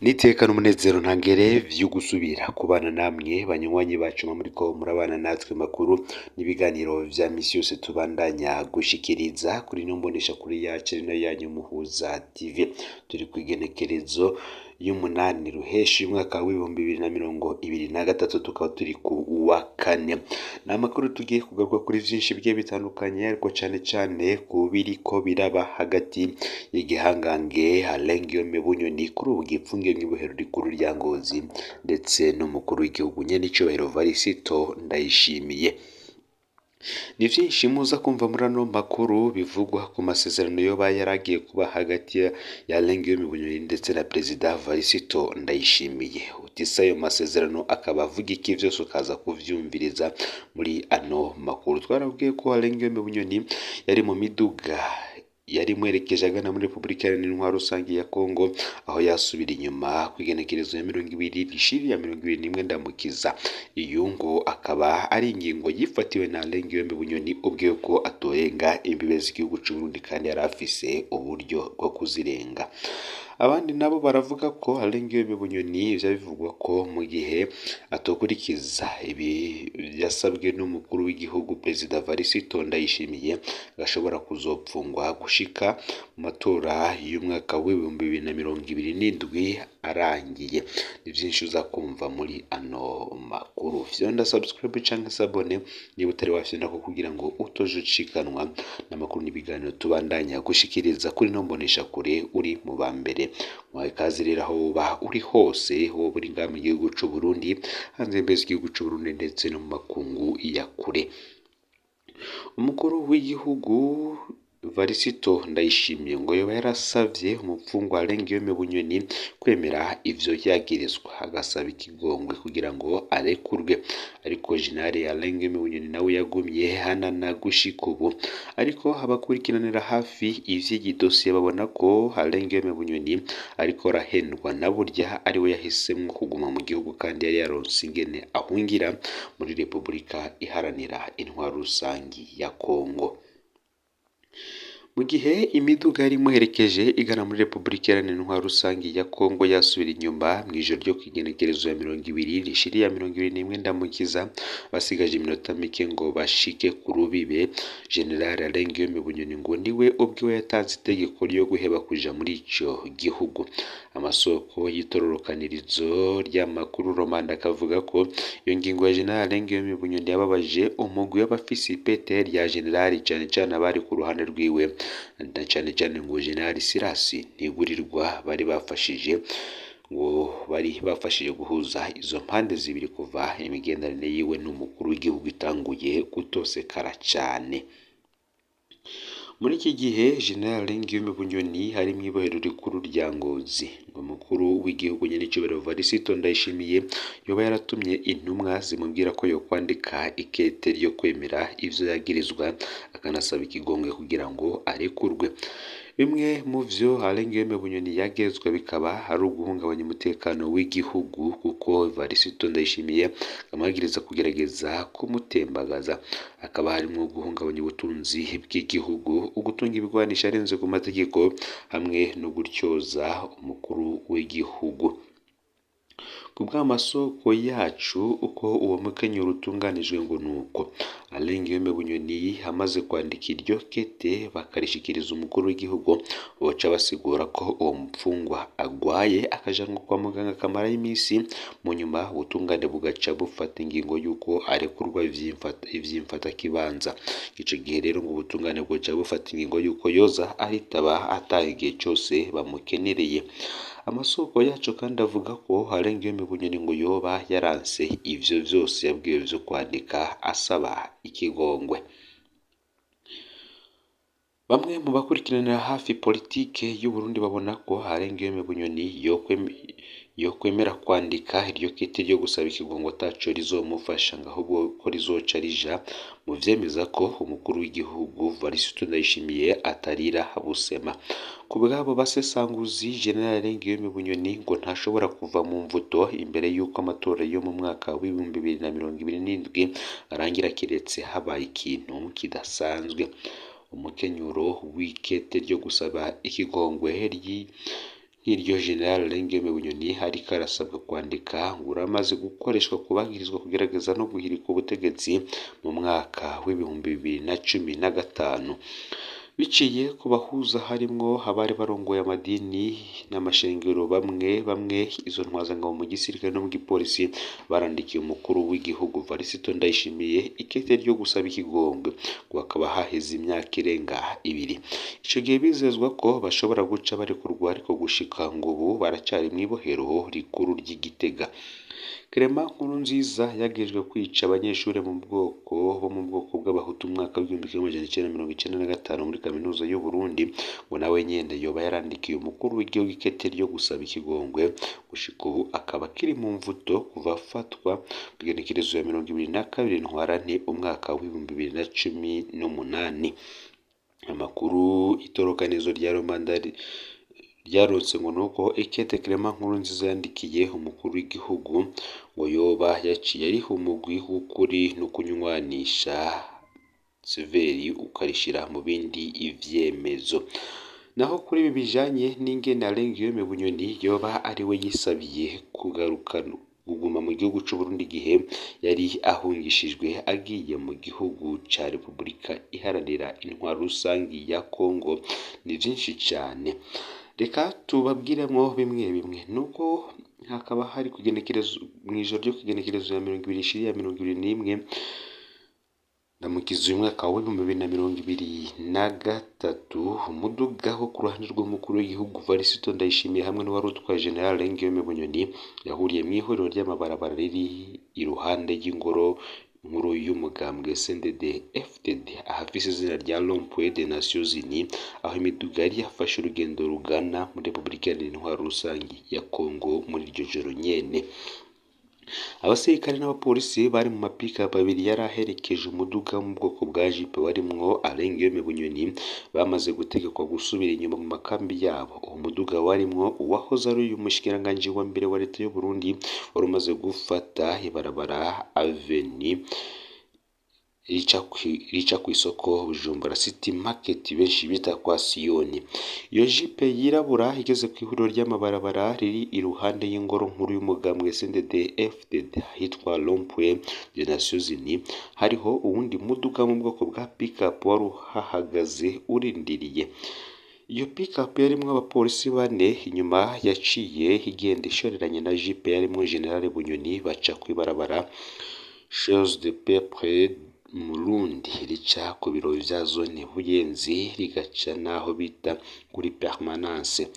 N'iteka n'umunezero ntangere vyo gusubira kubana namwe banywanyi bacu muriko murabana natwe makuru n'ibiganiro vya misi yose tubandanya gushikiriza kuri ino mboneshakure yacu ari nayo yanyu Muhuza TV. Turi kw'igenekerezo y'umunani ruheshi umwaka w'2023, tukaba turi ku wa kane. Ni amakuru tugiye kugaruka kuri vyinshi bigiye bitandukanye, ariko cane cane ku biriko biraba hagati y'igihangange Alain Guillaume Bunyoni kuri ubu gipfungiye mw'ibohero rikuru rya Ngozi, ndetse n'umukuru w'igihugu nyen'icubahiro Varisito Ndayishimiye. Ni vyinshi muza kumva muri ano makuru bivugwa ku masezerano yoba yaragiye kuba hagati ya Alain Guillaume Bunyoni ndetse na Perezida Varisito Ndayishimiye. Utise ayo masezerano akaba avuga iki? Vyose ukaza kuvyumviriza muri ano makuru. Twarabwiye ko Alain Guillaume Bunyoni yari mu miduga yari imwerekeje agana muri Repubulika Iharanira Intwaro Rusange ya Kongo, aho yasubira inyuma kw'igenekerezo ya 20 rishiri ya 21 Ndamukiza. Iyo ngo akaba ari ingingo yifatiwe na Alain Guillaume Bunyoni ubwiwe ko atorenga imbibe z'igihugu c'Uburundi kandi yari afise uburyo bwo kuzirenga. Abandi nabo baravuga ko Alain Guillaume Bunyoni ivyo bivugwa ko mu gihe atokurikiza ibi yasabwe n'umukuru w'igihugu Perezida Varisito Ndayishimiye, gashobora kuzopfungwa gushika mu matora y'umwaka w'2027 arangiye. Ni vyinshi uza kumva muri ano makuru. Fyonda subscribe canke s'abonner niba utari wafyondako kugira ngo utoje ucikanwa n'amakuru n'ibiganiro tubandanya gushikiriza kuri ino mboneshakure uri mu ba mbere. Mwawe ikaze rero aho woba uri hose, woba uri ngaha mu gihugu c'Uburundi, hanze y'imbibe z'igihugu c'Uburundi ndetse no mu makungu ya kure. Umukuru w'igihugu Varisito Ndayishimiye ngo yoba yarasavye umupfungwa Alain Guillaume Bunyoni kwemera ivyo yagirizwa, agasaba ikigongwe kugira ngo arekurwe. Ariko General Alain Guillaume Bunyoni nawe yagumye hanana gushika ubu. Ariko abakurikiranira hafi ivy'iyi dosiye babona ko Alain Guillaume Bunyoni ariko arahendwa na burya ariwe yahisemwo kuguma mu gihugu kandi yari yaronse ingene ahungira muri Repubulika Iharanira Intwaro Rusangi ya Kongo. Mu gihe imiduga yari imuherekeje igana muri Repubulika Iharanira Intwaro Rusangi ya Kongo yasubira inyuma mw'ijoro ryo kw'igenekerezo ya 20 rishiri ya 21 Ndamukiza, basigaje iminota mike ngo bashike ku rubibe, General Alain Guillaume Bunyoni ngo niwe ubwiwe yatanze itegeko ryo guheba kuja muri ico gihugu. Amasoko y'itororokanirizo ry'amakuru Romanda akavuga ko iyo ngingo ya General Alain Guillaume Bunyoni yababaje umugwi w'abafise ipete rya General, cane cane abari ku ruhande rwiwe, na cane cane ngo General Sirasi Ntigurirwa bari bafashije ngo bari bafashije guhuza izo mpande zibiri kuva imigenderanire yiwe n'umukuru w'igihugu itanguye gutosekara cane. Muri iki gihe General Alain Guillaume Bunyoni ari mw'ibohero rikuru rya Ngozi. Ngo umukuru w'igihugu nyen'icubahiro Varisito Ndayishimiye yoba yaratumye intumwa zimubwira ko yokwandika ikete ryo kwemera ivyo yagirizwa, akanasaba ikigongwe kugira ngo arekurwe. Bimwe mu vyo Alain Guillaume Bunyoni yagirizwa bikaba ari uguhungabanya umutekano w'igihugu, kuko Varisito Ndayishimiye amwagiriza kugerageza kumutembagaza. Hakaba harimwo guhungabanya ubutunzi bw'igihugu, ugutunga ibigwanisho arenze ku mategeko, hamwe no gutyoza umukuru w'igihugu. Ku bw'amasoko yacu uko uwo mukenyuro utunganijwe ngo nuko Alain Guillaume Bunyoni amaze kwandika iryo kete bakarishikiriza umukuru w'igihugu, boca basigura ko uwo mupfungwa agwaye akajanwa kwa muganga akamarayo iminsi, mu nyuma ubutungane bugaca bufata ingingo y'uko arekurwa ivy'imfatakibanza. Ico gihe rero ngo ubutungane bwoca bufata ingingo y'uko yoza aritaba ataha igihe cose bamukenereye. Amasoko yacu kandi avuga ko Alain Guillaume Bunyoni ngo yoba yaranse ivyo vyose yabwiwe vyo kwandika asaba ikigongwe. Bamwe mu bakurikiranira hafi politike y'Uburundi babona ko Alain Guillaume Bunyoni yokwemera kwandika iryo kete ryo gusaba ikigongwe ataco rizomufasha, ngo ahubwo ko rizoca rija mu vyemeza ko umukuru w'igihugu Varisito Ndayishimiye atarira busema. Ku bw'abo basesanguzi, General Alain Guillaume Bunyoni ngo ntashobora kuva mu mvuto imbere y'uko amatora yo mu mwaka w'2027 arangira, kiretse habaye ikintu kidasanzwe. Umukenyuro w'ikete ryo gusaba ikigongwe Nk'iryo General Guillaume Bunyoni ariko arasabwa kwandika ngo uramaze gukoreshwa kubagirizwa kugerageza no guhirika ubutegetsi mu mwaka w'2015. Biciye ku bahuza harimwo abari barongoye amadini n'amashengero bamwe bamwe, izo ntwazangabo mu gisirikare no mu gipolisi barandikiye umukuru w'igihugu Varisito Ndayishimiye ikete ryo gusaba ikigongwe, ngo hakaba haheze imyaka irenga 2. Ico gihe bizezwa ko bashobora guca barekurwa, ariko gushika ngo ubu baracari mw'ibohero rikuru ry'i Gitega. Clement Nkurunziza yagejwe kwica abanyeshuri mu bwoko bo mu bwoko bw'Abahutu mu mwaka w'1995 muri kaminuza y'u Burundi, ngo nawe nyene yoba yarandikiye umukuru w'igihugu ikete ryo gusaba ikigongwe, gushika ubu akaba akiri mu mvuto kuva afatwa kw'igenekerezo ya 22 Ntwarante umwaka w'2018. Amakuru itorokanizo rya Romanda ryaronse ngo nuko ikete Clement Nkurunziza yandikiye umukuru w'igihugu ngo yoba yaciye ariha umugwi w'ukuri no kunywanisha Severi ukarishira mu bindi ivyemezo. Naho kuri ibi bijanye n'ingene Alain Guillaume Bunyoni yoba ari we yisabiye kugaruka kuguma mu gihugu c'u Burundi igihe yari ahungishijwe agiye mu gihugu ca Repubulika Iharanira Intwaro Rusangi ya Kongo, ni vyinshi cane. Reka tubabwiremwo bimwe bimwe. Nuko hakaba hari kugenekerezo mw'ijoro ryo kugenekerezo ya 20 ishiri ya 21 Ndamukiza uyu mwaka w'2023, umuduga wo ku ruhande rw'umukuru w'igihugu Varisito Ndayishimiye hamwe n'uwari utwaye General Guillaume Bunyoni yahuriye mw'ihuriro ry'amabarabara riri iruhande y'ingoro nkuru y'umugambwe CNDD FDD ahafise izina rya Rond-Point des Nations Unies, aho imiduga yari yafashe urugendo rugana muri Repubulika Iharanira Intwaro Rusangi ya Kongo muri iryo joro nyene. Abasirikare n'abapolisi bari mu mapikapu abiri yari aherekeje umuduga wo mu bwoko bwa jipe warimwo Alain Guillaume Bunyoni bamaze gutegekwa gusubira inyuma mu makambi yabo. Uwo muduga warimwo uwahoze ari uyu mushikiranganji wa mbere wa leta y'u Burundi wari umaze gufata ibarabara Avenue rica kw'isoko Bujumbura City Market benshi bita kwa Siyoni. Iyo jipe yirabura igeze kw'ihuriro ry'amabarabara riri iruhande y'ingoro nkuru y'umugambwe CNDD FDD ahitwa Rond-Point des Nations Unies, hariho uwundi muduga mu bwoko bwa pick-up wari uhahagaze urindiriye. Iyo pick-up yarimwo abapolisi bane, inyuma yaciye igenda ishoreranye na jipe yarimwo General Bunyoni baca kw'ibarabara Chose de Peuple Murundi rica ku biro vya zone Buyenzi rigaca n'aho bita kuri Permanence.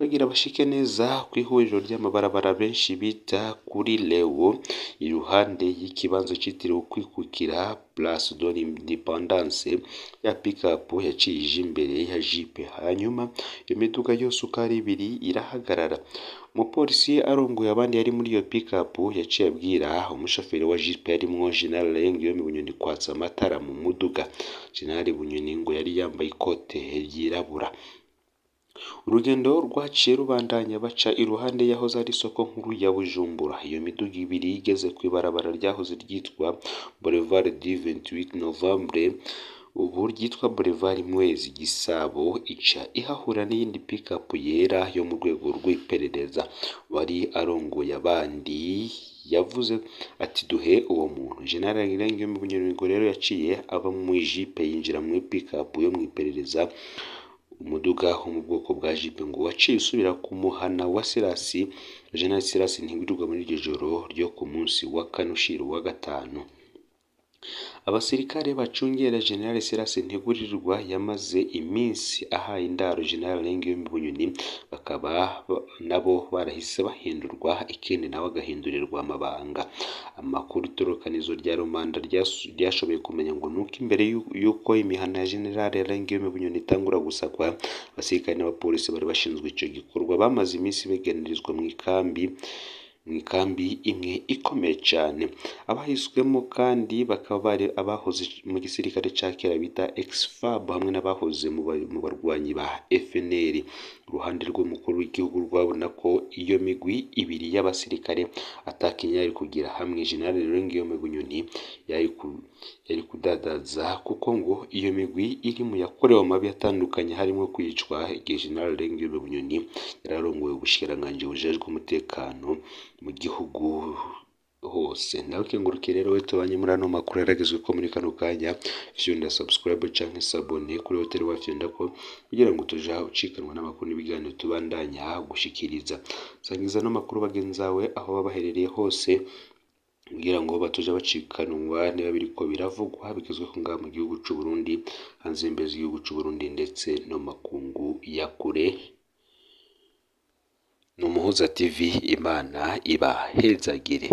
Bagira bashike neza kw'ihuriro ry'amabarabara benshi bita kuri Leo, iruhande y'ikibanza citiriwe Ukwikukira Place de l'Independance, ya pick-up yaciye ija imbere ya jipe, hanyuma iyo miduga yose uko ari ibiri irahagarara. Umupolisi arongoye abandi yari muri iyo pick-up yaciye abwira umushoferi wa jipe yarimwo General Guillaume Bunyoni kwatsa amatara mu muduga. General Bunyoni ngo yari yambaye ikote ryirabura. Urugendo rwaciye rubandanya baca iruhande y'ahoze ari isoko nkuru ya Bujumbura. Iyo miduga ibiri igeze kw'ibarabara ryahoze ryitwa Boulevard du 28 Novembre, ubu ryitwa Boulevard Mwezi Gisabo, ica ihahura n'iyindi pick-up yera yo mu rwego rw'iperereza. Wari arongoye abandi yavuze ati duhe uwo muntu. General Guillaume Bunyoni ngo rero yaciye ava mw'ijipe yinjira muri pick-up yo mw'iperereza. Umuduga wo mu bwoko bwa jipe ngo waciye usubira ku muhana wa Sirasi, General Sirasi Ntigurirwa muri iryo joro ryo ku munsi wa kane ushira uwa gatanu. Abasirikare bacungera General Sirasi Ntigurirwa yamaze iminsi ahaye indaro General Guillaume Bunyoni, bakaba nabo barahise bahindurwa, ikindi nawe agahindurirwa amabanga. Amakuru itorokanizo rya Romanda ryashoboye kumenya ngo nuko imbere y'uko imihana ya General Guillaume Bunyoni itangura gusakwa, abasirikare n'abapolisi bari bashinzwe ico gikorwa bamaze iminsi beganirizwa mw'ikambi imwe ikomeye cane. Abahiswemo kandi bakaba bari abahoze mu gisirikare ca kera bita ex-FAB hamwe n'abahoze mu barwanyi ba FNL. Uruhande rw'umukuru w'igihugu rwabona ko iyo migwi ibiri y'abasirikare atakinya yari kugira hamwe. General Guillaume Bunyoni yari yari kudadaza, kuko ngo iyo migwi iri mu yakorewe amabi atandukanye harimo kwicwa igihe General Alain Bunyoni yararongoye ubushikiranganji bujejwe umutekano mu gihugu hose. Ndabakengurukiye rero we tubanye muri ano makuru yaragezwe ko muri kano kanya. Fyonda subscribe canke s'abonner kuri hoteli wafyonda ko kugira ngo tuja ucikanwa n'amakuru n'ibiganiro tubandanya gushikiriza. Sangiza ano makuru bagenzawe aho baba baherereye hose kugira ngo batuja bacikanwa niba biriko biravugwa bigezweho ngaha mu gihugu c'u Burundi, hanze y'imbibe z'igihugu c'u Burundi ndetse no mu makungu ya kure. Ni Umuhuza TV, Imana ibahezagire.